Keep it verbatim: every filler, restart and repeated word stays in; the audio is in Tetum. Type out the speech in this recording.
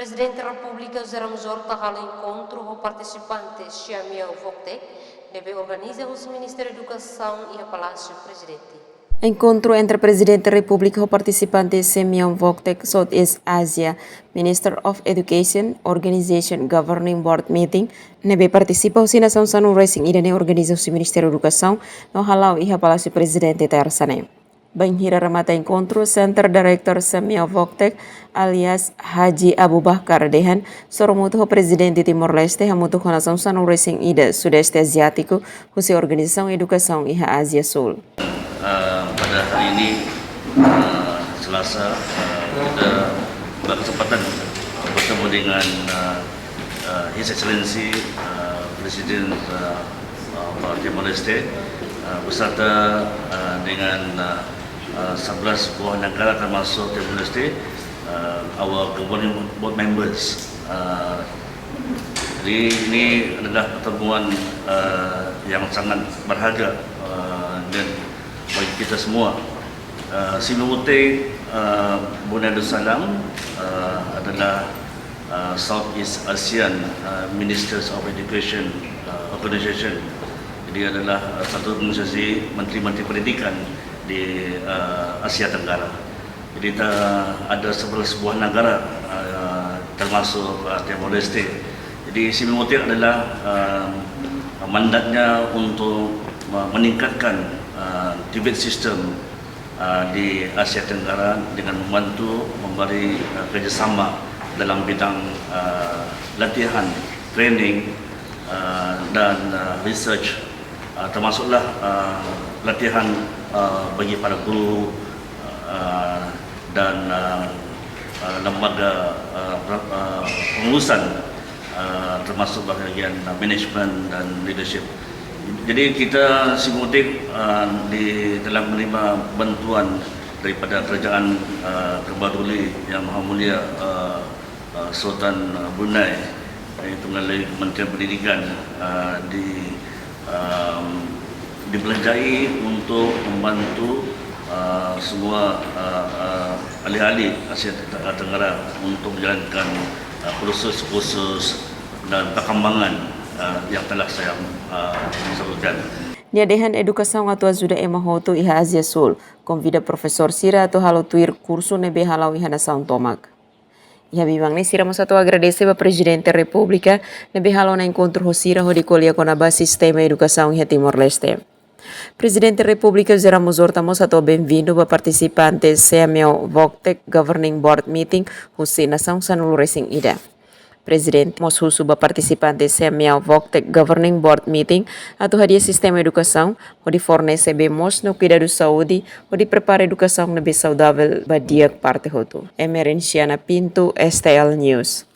Prezidente Repúblika José Ramos Horta halo enkontru ho partisipante Xiamiao Voctec, ne'ebé organiza husi Ministériu Edukasaun iha Palásiu Prezidente. Enkontru entre Prezidente Repúblika ho partisipante Xiamiao Voctec Southeast Asia, Minister of Education, Organization Governing Board Meeting, ne'ebé partisipa husi nasaun sanulu-resin-ida ne'e organiza husi Ministériu Edukasaun no hala'o iha Palásiu Prezidente Tersa ne'e. Bainhira remata enkontru, Center Director Xiamiao Voctec, alias Haji Abu Bakar dehan, sorumutu ho Prezidente Timor-Leste hamutuk ho nasaun sanulu-resin-ida Sudeste Aziátiku, husi organizasaun edukasaun iha Ázia Súl. Ah, pada hari ini, ah, Selasa, ah, kita berkesempatan bertemu dengan, ah, ah, His Excellency, ah, Presiden, ah, ah, Timor-Leste, ah, beserta, ah, dengan, ah, ah, sebelas buah negara termasuk Timor-Leste, ah, our governing board members. Ah, jadi ini adalah pertemuan, ah, yang sangat berharga, ah, dan bagi kita semua. Ah, Simu Mute, ah, Brunei Darussalam, ah, adalah, ah, Southeast Asian, ah, Ministers of Education, ah, Organization. Jadi adalah, ah, satu organisasi menteri-menteri pendidikan di, ah, Asia Tenggara. Jadi ta-, ada sebelas buah negara, ah, termasuk, ah, Timor Leste. Jadi Simu Mute adalah, ah, mandatnya untuk me-, meningkatkan, ah, debate system, ah, di Asia Tenggara dengan membantu memberi, ah, kerjasama dalam bidang, ah, latihan, training, ah, dan, ah, research, ah, termasuklah, ah, latihan, ah, bagi para guru, ah, dan, ah, ah, lembaga, ah, pra-, ah, pengurusan, ah, termasuk bahagian, ah, manajemen dan leadership. Jadi kita Simu Mute, ah, di, telah menerima bantuan daripada kerajaan, ah, Kembar Duli Yang Maha Mulia, ah, ah, Sultan, ah, Brunei, yaitu melalui Kementerian Pendidikan, ah, di, ah, dibelanjai untuk membantu, ah, semua, ah, ah, ahli-ahli Asia Tenggara untuk menjalankan, ah, kursus-kursus dan perkembangan, ah, yang telah saya, ah, sebutkan. Nia dehan edukasaun atu ajuda ema hotu iha Ázia Súl, konvida profesór sira atu halo tuir kursu ne'ebé hala'o iha nasaun tomak. Iha biban ne'e sira mós atu agradese ba Prezidente Repúblika ne'ebé halo ona enkontru ho sira hodi ko'alia kona-ba sistema edukasaun iha Timor-Leste. Prezidente Repúblika José Ramos Horta mós hato'o benvindu ba partisipante Xiamiao Voctec Governing Board Meeting husi nasaun sanulu-resin-ida. Prezidente mós husu ba partisipante Xiamiao Voctec Governing Board Meeting atu hadi'a sistema edukasaun hodi fornese bee moos no kuidadu saúde hodi prepara edukasaun ne'ebé saudavel ba di'ak parte hotu. Emerenciana Pinto, S T L News.